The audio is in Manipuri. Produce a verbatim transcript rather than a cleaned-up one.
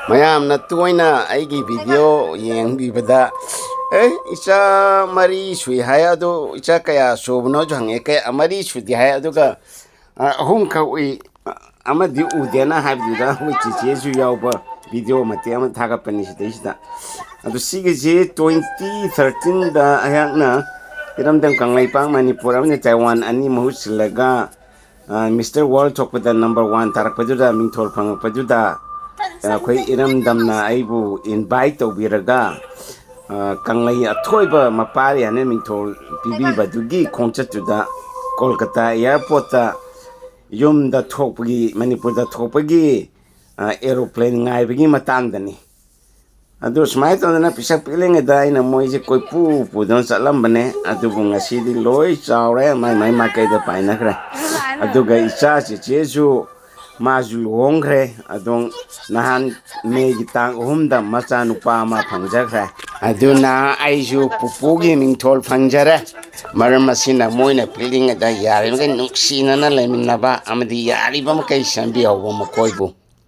ꯃꯌꯥꯝꯅ ꯇꯣꯏꯅ ꯑꯩꯒꯤ ꯚꯤꯗꯤꯑꯣ ꯌꯦꯡꯕꯤꯕꯗ, "ꯑꯦ, ꯏꯆꯥ ꯃꯔꯤ ꯁꯨꯏ ꯍꯥꯏ, ꯑꯗꯨ ꯏꯆꯥ ꯀꯌꯥ ꯁꯨꯕꯅꯣꯁꯨ ꯍꯪꯉꯛꯑꯦ꯫ ꯀꯌꯥ, ꯃꯔꯤ ꯁꯨꯗꯦ ꯍꯥꯏ, ꯑꯗꯨꯒ, ꯑ, ꯑꯍꯨꯝꯈꯛ ꯎꯏ, ꯑ, ꯑꯃꯗꯤ ꯎꯗꯦꯅ" ꯍꯥꯏꯕꯗꯨꯗ ꯑꯩꯈꯣꯏ ꯆꯤꯆꯦꯁꯨ ꯌꯥꯎꯕ ꯚꯤꯗꯤꯑꯣ ꯃꯇꯦꯛ ꯑꯃ ꯊꯥꯒꯠꯄꯅꯤ ꯁꯤꯗꯩꯁꯤꯗ꯫ ꯑꯗꯨ ꯁꯤꯒꯤꯁꯤ ꯇ꯭ꯋꯦꯟꯇꯤ ꯊꯥꯔꯇꯤꯟꯗ ꯑꯩꯍꯥꯛꯅ ꯏꯔꯝꯗꯝ ꯀꯪꯂꯩꯄꯥꯛ ꯃꯅꯤꯄꯨꯔ ꯑꯃꯗꯤ ꯇꯥꯏꯋꯥꯟ ꯑꯅꯤ ꯃꯍꯨꯠ ꯁꯤꯜꯂꯒ, ꯑ, ꯃꯤꯁꯇꯔ ꯋꯥꯔꯜ ꯊꯣꯛꯄꯗ ꯅꯝꯕꯔ ꯋꯥꯟ ꯇꯥꯔꯛꯄꯗꯨꯗ, ꯃꯤꯡꯊꯣꯜ ꯐꯪꯉꯛꯄꯗꯨꯗ, ꯑ, ꯑꯩꯈꯣꯏ ꯏꯔꯝꯗꯝꯅ ꯑꯩꯕꯨ ꯏꯟꯚꯥꯏꯠ ꯇꯧꯕꯤꯔꯒ, ꯑ, ꯀꯪꯂꯩ ꯑꯊꯣꯏꯕ ꯃꯄꯥꯔꯤ ꯍꯥꯏꯅ ꯃꯤꯡꯊꯣꯜ ꯄꯤꯕꯤꯕꯗꯨꯒꯤ ꯈꯣꯡꯆꯠꯇꯨꯗ ꯀꯣꯜꯀꯇꯥ ꯑꯦꯌꯥꯔꯄꯣꯔꯠꯇ ꯌꯨꯝꯗ ꯊꯣꯛꯄꯒꯤ, ꯃꯅꯤꯄꯨꯔꯗ ꯊꯣꯛꯄꯒꯤ, ꯑ, ꯑꯦꯔꯣꯄ꯭ꯂꯦꯟ ꯉꯥꯏꯕꯒꯤ ꯃꯇꯥꯡꯗꯅꯤ꯫ ꯑꯗꯨ ꯁꯨꯃꯥꯏꯅ ꯇꯧꯗꯅ ꯄꯤꯁꯛ ꯄꯤꯛꯂꯤꯉꯩꯗ ꯑꯩꯅ ꯃꯣꯏꯁꯦ ꯀꯣꯏꯄꯨ ꯄꯨꯗꯅ ꯆꯠꯂꯝꯕꯅꯦ꯫ ꯑꯗꯨꯕꯨ ꯉꯁꯤꯗꯤ ꯂꯣꯏ ꯆꯥꯎꯔꯦ, ꯃꯥꯏ ꯃꯥꯏ ꯃꯥꯏꯀꯩꯗ ꯄꯥꯏꯅꯈ꯭ꯔꯦ꯫ ꯑꯗꯨꯒ ꯏꯆꯥ ꯆꯦꯆꯦꯁꯨ, ꯃꯥꯁꯨ ꯂꯨꯍꯣꯡꯈ꯭ꯔꯦ꯫ ꯑꯗꯣ ꯅꯍꯥꯟ ꯃꯦꯒꯤ ꯇꯥꯡ ꯑꯍꯨꯝꯗ ꯃꯆꯥꯅꯨꯄꯥ ꯑꯃ ꯐꯪꯖꯈ꯭ꯔꯦ꯫ ꯑꯗꯨꯅ ꯑꯩꯁꯨ ꯄꯨꯄꯨꯒꯤ ꯃꯤꯡꯊꯣꯜ ꯐꯪꯖꯔꯦ꯫ ꯃꯔꯝ ꯑꯁꯤꯅ ꯃꯣꯏꯅ ꯄꯤꯛꯂꯤꯉꯩꯗ ꯌꯥꯔꯤꯕꯃꯈꯩ ꯅꯨꯡꯁꯤꯅꯅ ꯂꯩꯃꯤꯟꯅꯕ ꯑꯃꯗꯤ ꯌꯥꯔꯤꯕ ꯃꯈꯩ ꯁꯦꯝꯕꯤꯍꯧꯕ ꯃꯈꯣꯏꯕꯨ꯫